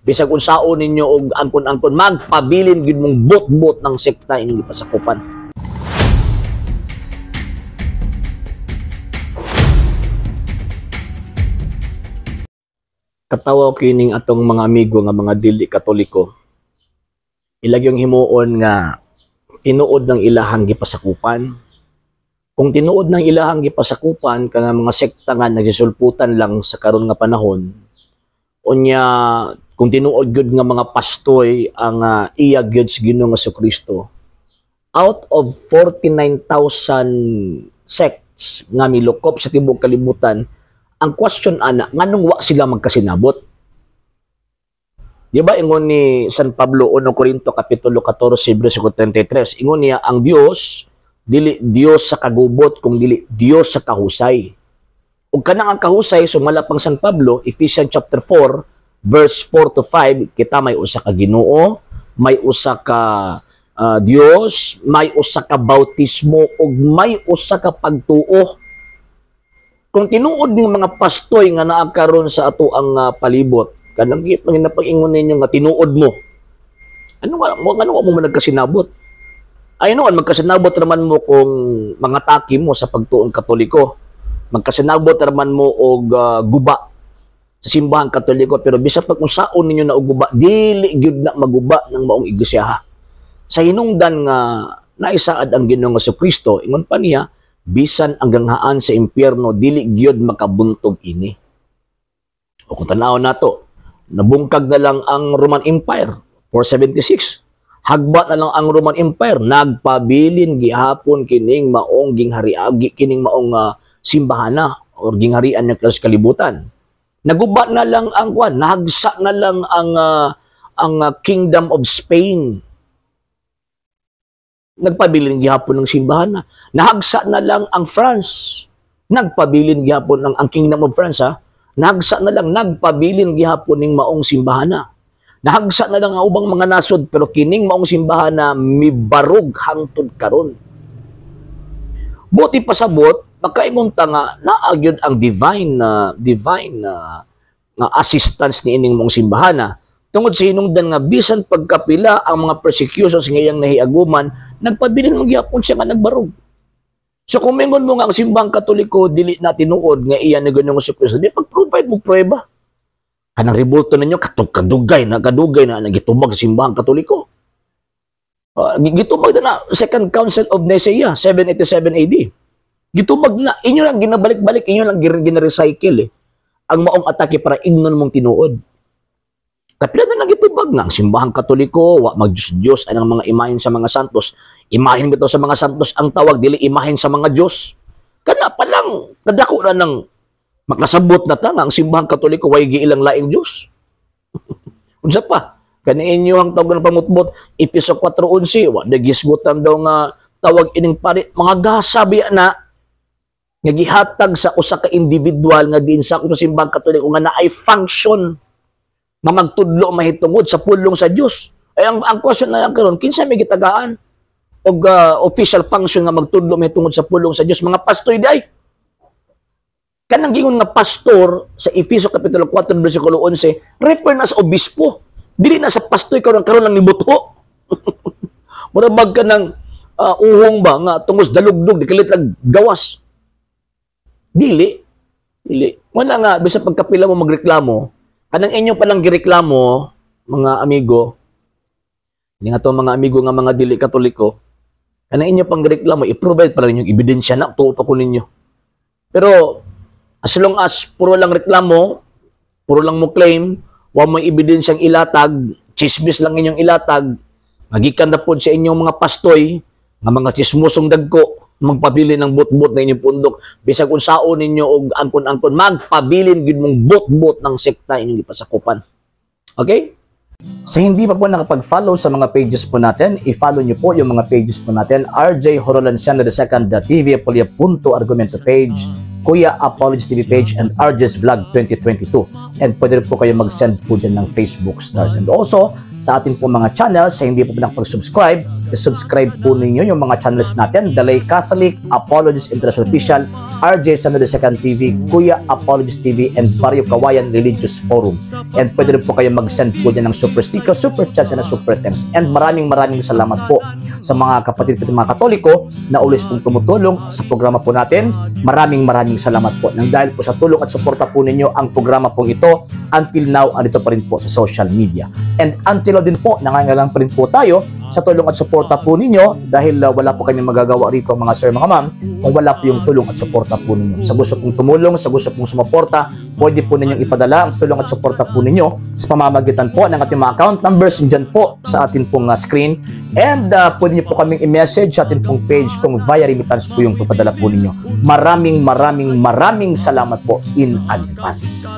Bisag unsaon ninyo og angkon-angkon, magpabilin gyud mong bot-bot ng sekta inyong gipasakupan. Katawa kining atong mga amigo nga mga dili Katoliko. Ilag yung himuon nga tinuod ng ilahang gipasakupan. Kung tinuod ng ilahang gipasakupan kana mga sekta nga nagsisulputan lang sa karon nga panahon, unya kung tinuod gyud nga mga pastoy ang iya gyud sa Ginoong Kristo, out of 49,000 sects nga milukop sa tibuok kalibutan, ang question ana, nganong wa sila magkasinabot? Di ba ingon ni San Pablo 1 Corinto kapitulo 14 bersikulo 33, ingon niya ang Dios dili Dios sa kagubot kung dili Dios sa kahusay. Ug kanang ang kahusay sumala pang San Pablo, Ephesians chapter 4 verse 4 to 5, kita may usa ka Ginoo, may usa ka Dios, may usa ka bautismo ug may usa ka pagtuo. Kung tinuod ning mga pastoy nga naa karon sa ato ang palibot, kanang ginapag-ingon ninyo nga tinuod mo, ano mo mo nagkasinabot? Ay noon, magkasinabot naman mo kung mga taki mo sa pagtuong Katoliko. Magkasinabot naman mo og guba sa simbahang Katoliko, pero bisan pag unsaon ninyo na og guba, dili gyud na maguba ng maong iglesia. Sa hinungdan nga naisaad ang Ginoong Kristo, ingon pa niya, bisan ang ganghaan sa impyerno dili gyud makabuntog ini. O kung tan-awon nato, nabungkag na lang ang Roman Empire 476. Hagbat na lang ang Roman Empire, nagpabilin gihapon kining maong ginghariagi, kining maong simbahana or gingharian ng kalibutan. Naguba na lang ang kwan, nahagsa na lang ang Kingdom of Spain. Nagpabilin gihapon ng simbahana. Nahagsa na lang ang France. Nagpabilin gihapon ang Kingdom of France, ha. Nahagsa na lang, nagpabilin gihapon ning maong simbahana. Nahagsa na lang ang ubang mga nasod, pero kining maong simbahana mibarog hangtod karon. Buti pasabot, makaingon ta nga naa gyud ang divine nga assistance ni ining maong simbahana. Tungod sa hinungdan nga bisan pagkapila ang mga persecutions nga iyang nahiaguman, nagpabilin man gihapon siya nga nagbarog. So kung mingon mo nga ang simbahang Katoliko dili na tinuod nga iya ni Ginoong Kristo, di pag-provide mo pruweba. Kanang rebulto ninyo katong kadugay na nagitubag sa simbahang Katoliko. Gitubag na Second Council of Nicaea 787 AD. Gitubag na, inyo lang ginabalik-balik, inyo lang gina-recycle eh. Ang maong atake para ingnon mong tinuod. Kapila na nagitubag nga ang simbahang Katoliko, wa mag-Diyos-Diyos ang mga imahen sa mga santos. Imahen bitaw sa mga santos ang tawag, dili imahen sa mga Diyos. Kana pa lang nadako na ng makasabot na ta nga ang simbahang Katoliko way giilang laing Diyos. Unsa pa? Kani inyo ang tawag ng pamutbot, Episo 4:11, wa nagisgutan daw nga tawag ining pari, mga gasabi na nga gihatag sa usa ka individual nga diin sa simbahang Katoliko nga naay function nga magtudlo mahitungod sa pulong sa Dios. Ay ang question na lang karon, kinsa may gitagaan og official function nga magtudlo mahitungod sa pulong sa Dios? Mga pastoy di ay. Kanang gingon nga pastor sa Efeso kapitulo 4 bersikulo 11, refer na sa obispo. Dili na sa pastoy karon karon lang nibuto. Mura bag ka ng uhong ba nga tungos dalugdog di kalit lang gawas. Dili. Dili. Wala nga bisan pagkapila mo magreklamo, kanang inyo palang gireklamo, mga amigo, hindi nga to mga amigo nga mga dili Katoliko, kanang inyo pang gireklamo, i-provide pa lang inyong ebidensya na, tuo pa ko ninyo. Pero, as long as puro lang reklamo, puro lang mo claim, wa mo ebidensyang ilatag, chismis lang inyong ilatag, magikan na po sa inyong mga pastoy, nga mga chismosong dagko, magpabilin ng bot-bot na inyong pundok, bisag unsaon ninyo og angkon-angkon, magpabilin gyud mong bot-bot ng sekta inyong gipasakupan. Okay? Sa hindi pa po nakapag-follow sa mga pages po natin, i-follow nyo po yung mga pages po natin, RJ Horolanciano II, TV Apolia punto Argumento page, Kuya Apologies TV page, and RJ's Vlog 2022. And pwede rin po kayo mag-send po dyan ng Facebook stars. And also, sa ating po mga channels, sa hindi po nakapag-subscribe, i-subscribe po ninyo yung mga channels natin, The Lay Catholic, Apologies International Official, RJ Sano the Second TV, Kuya Apologist TV, and Barrio Kawayan Religious Forum. And pwede rin po kayo mag-send po dyan ng super sticker, super chat, and super thanks. And maraming maraming salamat po sa mga kapatid ko, mga Katoliko na always pong tumutulong sa programa po natin. Maraming maraming salamat po. Nang dahil po sa tulong at suporta po ninyo, ang programa pong ito until now andito pa rin po sa social media. And until now din po, nangangailangan pa rin po tayo sa tulong at suporta po ninyo dahil wala po kami magagawa rito, mga sir, mga ma'am, kung wala po yung tulong at suporta po ninyo. Sa gusto pong tumulong, sa gusto pong sumuporta, pwede po ninyong ipadala ang tulong at suporta po ninyo sa pamamagitan po ng ating mga account numbers dyan po sa atin pong screen. And pwede niyo po kaming i-message sa atin pong page kung via remittance po yung papadala po ninyo. Maraming maraming maraming salamat po in advance.